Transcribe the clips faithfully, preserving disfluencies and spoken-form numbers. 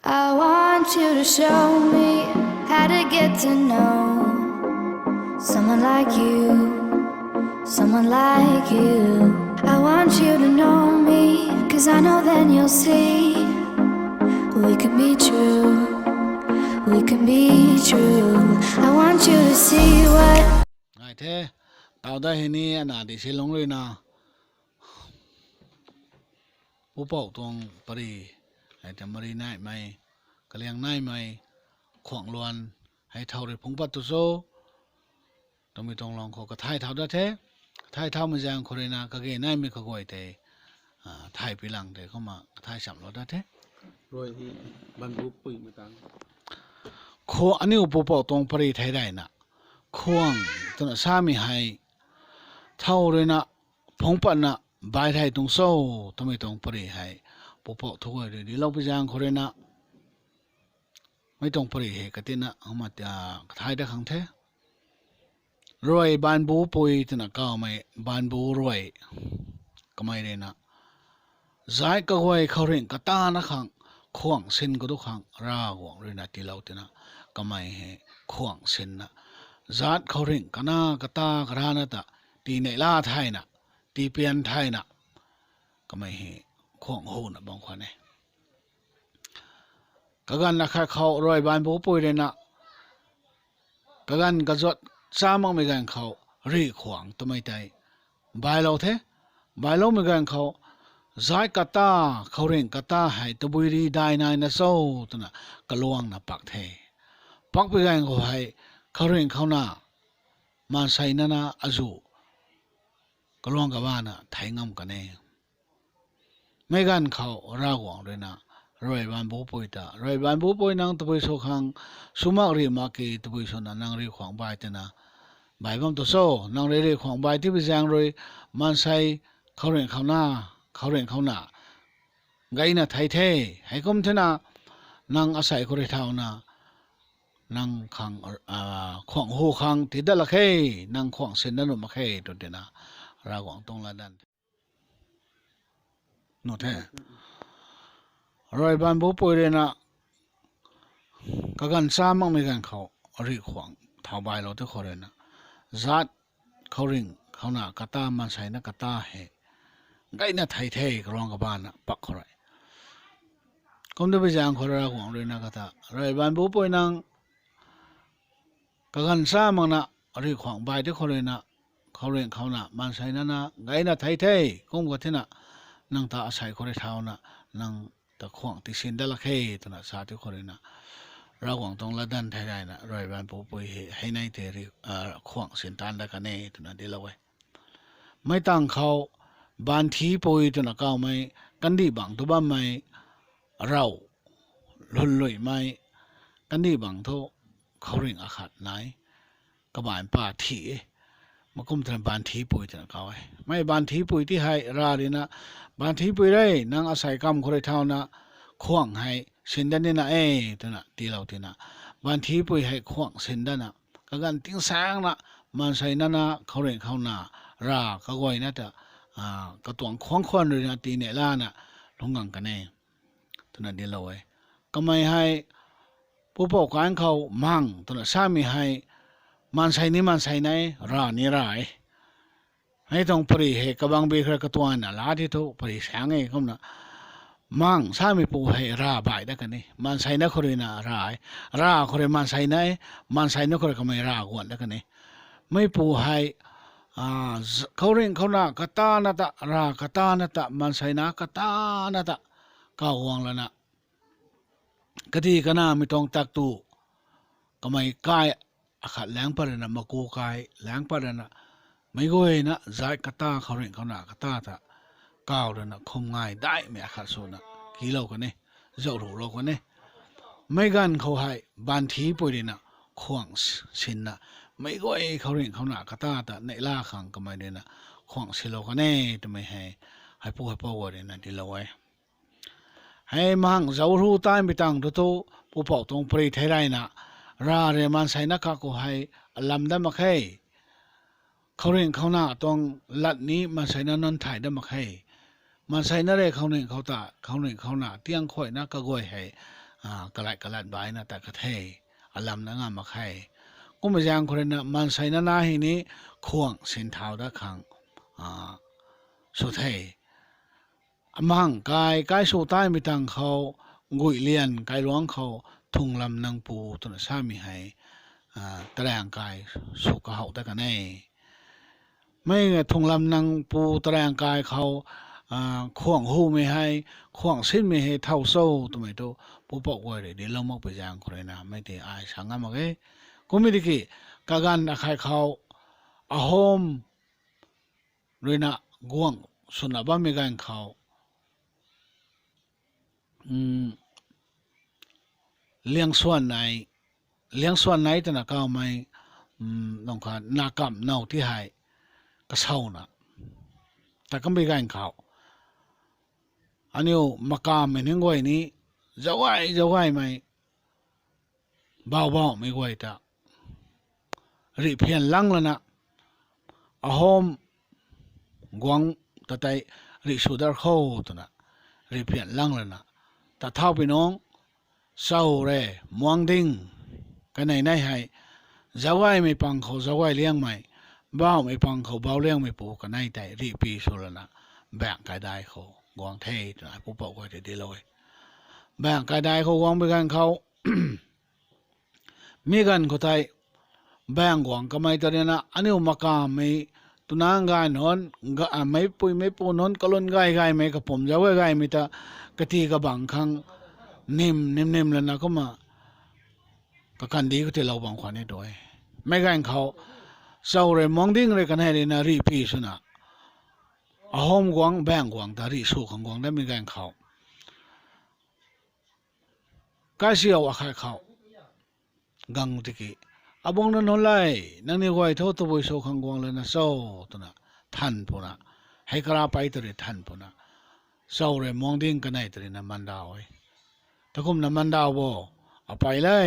I want you to show me how to get to know someone like you, someone like you. I want you to know me, 'cause I know then you'll see we can be true, we can be true. I want you to see what Ngai the, tau da hei ni ana di silung ruina. Pupouc tuang pari, hei ta mari naimei, kaliang naimei, khuang luan, hei thau rui phungc pat tu cho, twmei tuang lang khou kathai thau dat the, kathai thaumei zaeng khou ruina kage naimei kaguay tei, thay pi lang tei kumna kathai chamlou dat the. Rui hi, banbu puimei tang. Khou aniu pupouc tuang pari thei rayna, khuang twna samei hei, thau ruina, phungc patna, bai thei tuang cho, twmei tuang pari hei, pupouc thu guay rui dilou pi zaeng khou ruina, mei tuang pari hei katina, kumna, kathai dat khang the. Ruai banbu pui twna kawmei, banbu ruai, kamei ruina, zat kaguay khouringh katana khang, khuang sin kadu khang, Ravguangc ruina tiilou tina, kamei hei khuang sinna, zat khouringh kana kata karana ta, tii neihla thayna, tii pian thayna, kamei hei khuang huna bam khwan e. Kaganv akhat khou ruai banbu pui ruina, kaganv kazuat cha makmei ganv khou, rih khuang twmei tei, bailou the, bailoumei ganv khou, zat kata, khouringh kata hei tabui ri dai naina cho, twna kaluangna pak the. Pakpui ganv khou hei, khouringh khouna, maansei nana azu, kaluang kabana thei ngam kan e. Meic ganv khou Ravguangc ruina, ruai banbu pui ta, ruai banbu pui nang tabui sw khang, sw mak rih mak ki tabui swna nang rih khuang bai tina, bai bam tu cho, nang rui rih khuang bai tibi zaeng rui, maansei, khouringh khouna, khouringh khouna, gayna thei the, heikum thena, nang asei khou rui thauna, nang khang, khuang hu khang tii dat lak khe, nang khuang sin dat nuh mak khe, tw tina, Ravguangc tuang latdanv the. Ruai banbu pui ruina, kaganv cha makmei ganv khou, rih khuang thau bailou tei khou ruina, zat khouringh khouna kata maansei na kata hei, gayna thei the kaluang kabana pak khou rui. Kum tabui zaeng khou Ravguangc ruina kata, ruai banbu pui nang, kaganv cha makna, rih khuang bai tei khou ruina, khouringh khouna maansei nana gayna thei the, kum ka thena, nang ta asei khou rui thauna, nang ta khuang tii sin dat lak khe, twna sa tei khou ruina, Ravguangc tuang latdanv thei rayna, ruai banbu pui hei, hei nei tei, khuang sin taan dat kan e, twna dilou e. Meic tang khou, banthi pui twna kawmei, kandih bangc thu bammei, rav, lhunluimei, kandih bangc thu, khouringh akhat nai, kabaanc pa thi e, makum twna banthi pui twna kaw e. Mei banthi pui ti hei ra ruina, banthi pui re, nang asei kam khou rui thauna, khuang hei sin dat nina e, twna tiilou tina, banthi pui hei khuang sin datna, kaganv tingsaengna, maansei nana, khouringh khouna, rav kaguayna ta, katuang khuang khwan ruina tii neih lana, lungc gang kan e, twna dilou e. Kamei hei, pupouc kaeng khou mang twna samei hei, maansei ni maansei na e, rav ni rav e. Hei tuang pari hei kabang bi khou rui katuanna laa ti thu pari saeng e kumna. Mang sameipu hei rav bai dat kan e, maansei na khou ruina rav e, rav khou rui maansei na e, maansei na khou rui kamei rav guan dat kan e. Meipu hei, khouringh khouna katana ta, rav katana ta, maansei na katana ta, kaw guang lana, kadi kanamei tuang tak tu, kamei kai akhat laeng pat rana, maku kai laeng pat rana, meic guayna zat kata, khouringh khouna kata ta, kaw rana khum ngai daihmei akhat swna, kilou kan e, zauc rulou kan e. Meic ganv khou hei banthi pui ruina, khuang sinna, meic guay khouringh khouna kata ta neihla khang kamei ruina, khuang silou kan e, twmei hei, heipu heipou guay ruina dilou e. Hei mang zauc ru taimei tang tu thu, pupouc tuang pari thei rayna, rav rui maansei na kha khou hei, alam dat mak khe. Khouringh khouna tuang lat ni maansei na nunc thay dat mak khe. Maansei na rui khouringh khou ta, khouringh khouna tiang khuayna kaguay hei, kalat kalat baina ta ka the, alamna ngam mak khe. Kummei zaeng khou ruina maansei nana hei ni khuang sinthau dat khang sw the. Amhang kai, kai sw taimei tang khou, guilian kailuangc khou, thunglam nang pu twna samei hei, taraeng kai sw kahouh dat kan e. Mei thunglam nang pu taraeng kai khou, khuang humei hei, khuang sinmei hei thow cho twmei tu, pupouc guay rui dilou makpui zaeng khou ruina mei tei ai sa ngam mak e. Kummei tiki, kaganv akhei khou, ahom ruina guang swna bammei ganv khou, liangsuan nai, liangsuan nai twna kawmei, nang kha nakamh now ti hei, kasauna, ta kambi ganv khou, aniu makammei ning guay ni, zaucgay zaucgaymei, bauhbauhmei guay ta, rih phian lang lana, ahom guang ta tei rih sw dar kho twna, rih phian lang lana, ta thau pi nung, chau re, muang ding, kanei nei hei, zaucgaymei pang khou zaucgay liangmei, bauhmei pang khou bauh liangmei pu kanei tei rih pi sw lana, baeng kaidai khou guang the twna ai pupouc guay tei dilou e. Baeng kaidai khou guang bi ganv khou, mi ganv khou tei, baeng guang kamei ta ruina aniu makammei, twna gay nunc, meipui meipu nunc kalun gay gaymei kapumc zaucgay gaymei ta, kati kabang khang, nim nim nim lana kumna, kakandih khou tilou bam khwan e tu e. Mei ganv khou, chau rui muang ding rui kanei ruina rih pi swna, ahom guang baeng guang ta rih sw khang guang datmei ganv khou, kaisiau akhei khou, gang tiki, abung nunc nunc le, nangniw guay thu tabui sw khang guang lana cho, twna, than puna, hei kara pei ta rui than puna, chau rui muang ding kanei ta ruina mandau e. Takumna mandau bo, apei le,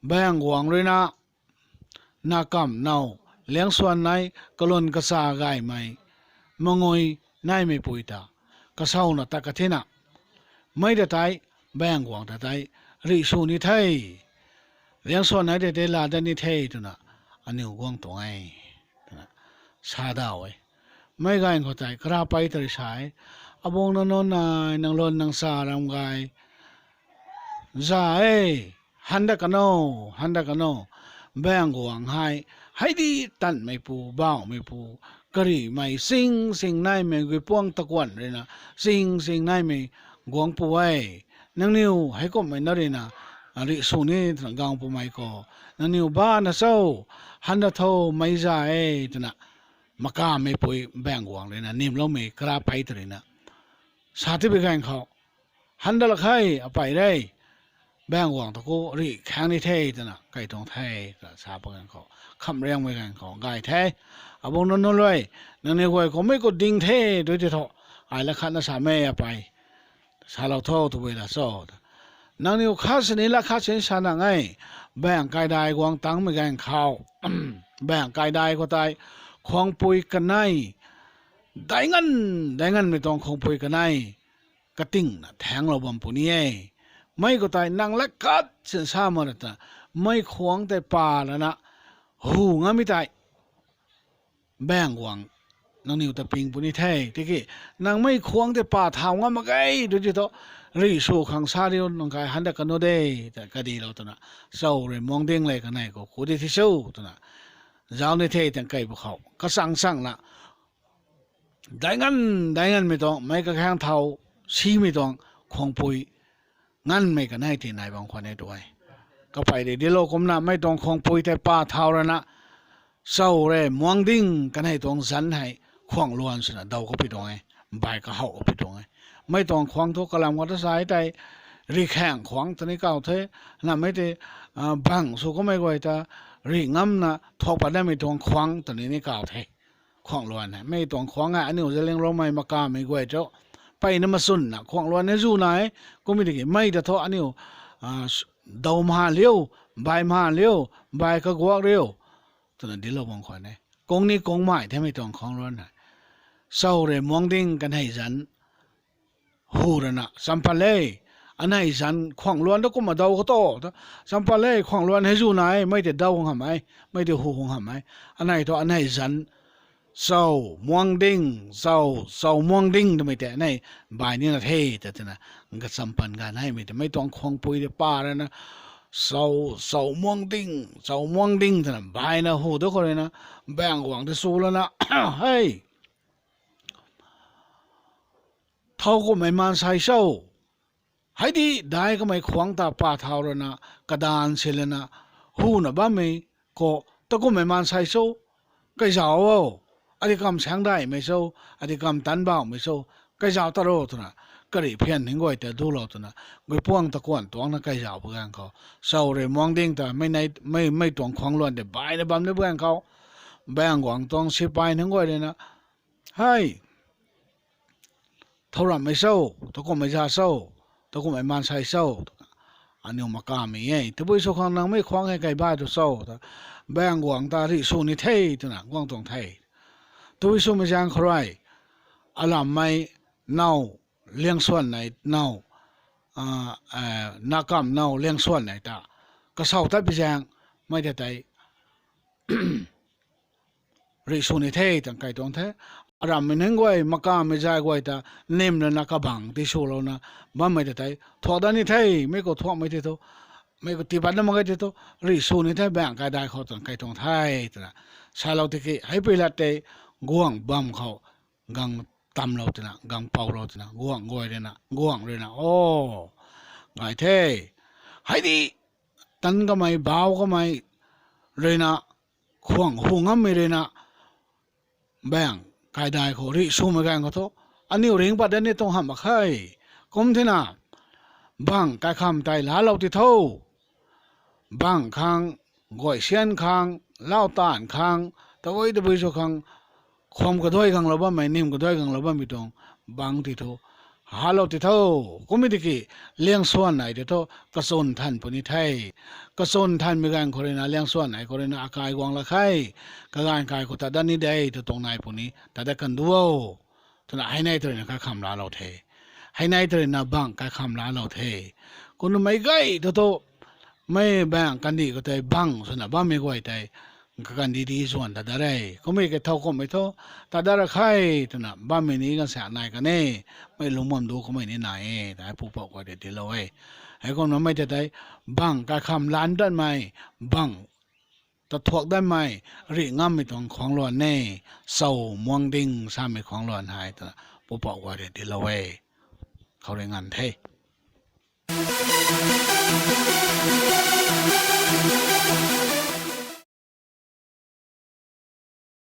baeng guang ruina, nakamh now, liangsuan nei, kalun kacha gaymei, mangui naimeipui ta, kasauna ta kathina, mei ta tei, baeng guang ta tei, rih sw ni the, liangsuan nei tei tei laa dat ni the twna, aniu guang tuang e, twna, sa daw e. Mei ganv khou tei kara pei ta rui sa e, abung nunc nunc nai, nang lun nang cha ram gay, za e, han dat kano, han dat kano, baeng guang hei, hei di tanmeipu, bauhmeipu, karihmei, sing sing naimei, guipuang takuan ruina, sing sing naimei, guangpu e, nangniw heikumhmei na ruina, rih sw ni twna guang pumei khou, nangniw bana cho, han dat tho, mei za e, twna, makammeipui baeng guang ruina, nimloumei kara pei ta ruina, sa tibi ganv khou, han dat lak khe, apei re, baeng guang ta khou rih khang ni the twna, kai tuang the, twna sa pa ganv khou, khamhriangmei ganv khou gay the, abung nunc nunc rui, nangniw guay khou mei khou ding the, tu ti thu, ai lat khatna samei apei, salou tho, tabui la cho, nangniw khat sini lat khat sini sa nang e, baeng kaidai guang tangmei ganv khou, baeng kaidai khou tei, khuangpui kanei, dai nganv, dai nganvmei tuang khuangpui kanei, katingna thaenglou bam puni e. Mei khou tei nang lat khat sin sa mak ra ta, mei khuang tei pa lana, hu ngammei tei, baeng guang, nangniw ta ping puni the, tiki, nang mei khuang tei pa thau ngam mak ge, tu ti thu, rih sw khang sa riu, nang kai han dat kanu de, ta kadilou twna, chau rui muang ding le kanei khou khu di thi cho, twna, zauc ni the tang kei pwkhou, kachang changna, dai nganv, dai nganvmei tuang, meic kakhaeng thau, simei tuang, khuangpui, nganvmei kanei ti nai bam khwan e tu e. Kapei rui dilou kumna, mei tuang khuangpui tei pa thau rana, chau rui muang ding kanei tuang zanc hei, khuang luan swna daw kapui tuang e, bai kahouh kapui tuang e. Mei tuang khuang thu kalam khou ta sa e tei, rih khaeng khuang twni kaw the, namei tei, bang sw kummei guay ta, rih ngamna thuak pat namei tuang khuang twni ni kaw the. Khuang luan hei, mei tuang khuang hei, aniu zaling roumei makammei guay thu, mpeyna machwnna khuang luan hei zu nai, kummei tiki mei ta thu aniu, daw mha liu, bai mha liu, bai kaguak riu, twna dilou bam khwan e. Kung ni kungmei themei tuang khuang luan hei, chau rui muang ding kanei zanc, hu rana champat le, Anei zanc khuang luan ta kumna daw khou to, ta, champan le khuang luan hei zu nai, mei tei daw hang hamh e, mei tei hu hang hamh e. Anei thu anei zanc, chau muang ding, chau, chau muang ding twmei tei anei bai nina the, ta twna, kachampan ganv heimei tei mei tuang khuangpui tei pa rana, chau, chau muang ding, chau muang ding twna baina hu da khou ruina, baeng guangc tei chu lana, hei, thow kumhmei maansei cho, hei di dai kamei khuangc ta pa thau rana, kadaanv si lana, huna bammei khou, ta kumhmei maansei cho, kaizauc o, adi kam saengdaihmei cho, adi kam tanc bauhmei cho, kaizauc ta ro twna, karih phian ning guay ta dulou twna, guipuang ta kuan tuangcna kaizauc pa ganv khou, chau rui muang ding ta, mei, mei tuang khuangc luan tei baina bam ni pa ganv khou, baeng guangc tuang sipai ning guay ruina, hei, thow ramhmei cho, ta kumhmei za cho, ta kumhmei maansei cho, aniu makamei e, tabui sw khang nang mei khuangc hei kai bai tu cho, ta, baeng guangc ta rih sw ni the, twna guang tuang the. Tabui swmei zaeng khou rui, alammei now, liangsuan nei now, nakamv now liangsuan nei ta, kasau tat pi zaeng, mei ta tei, rih sw ni the twna kai tuang the. Arammei ning guay, makamei zay guay ta, nim lana kabangc ti swlouna, bammei ta tei, thuak dat ni the, mei khou thuakmei tei thu, mei khou tiipat na mak ge tei thu, rih sw ni the baeng kaidai khou twna kai tuang the, twna. Salou tiki, hei pui lat tei, guangc bam khou, gang tamlou twna, gang poulou twna, guangc guay ruina, guangc ruina, o, gay the. Hei di, tanc kamei, bauh kamei ruina, khuang hu ngammei ruina, baeng kaidai khou rih swmei ganv khou thu, aniu ringc pat dat ni tuang hamh mak khe. Kum thena, bangc kaikham tei laalou ti tho. Bangc khang, guay sian khang, lau taanv khang, tabui tabui sw khang, kham kaduai ganglou bammei, nim kaduai ganglou bammei tuang, bangc ti thu, halou ti tho. Kummei tiki, liangsuan nei ti thu, kachwn than puni the. Kachwn thanmei ganv khou ruina liangsuan nei khou ruina akai guang la khe. Kaganv kai khou tat dat ni de, tu tuang nai puni, tat dat kan du o. Twna hei nei tw ruina kaikham laalou the. Hei nei tw ruina bangc kaikham laalou the. Kumna meic gay thu thu, mei baeng kandih khou tei bangc swna bammei guay tei, kakandih di zuan tat dat re. Kummei ke thow kumhmei thu, tat dat ra khe, twna bammei ni ganv sa nai kan e, mei lungc bam du kummei ni nai e, ta hei pupouc guay tei tiilou e. Heikumna mei ta tei, bangc kaikham laan datmei, bangc ta thuak datmei, rih ngammei tuang khuangc luan e, chau muang ding samei khuangc luan hei, twna pupouc guay tei tiilou e. Khou rui nganv the.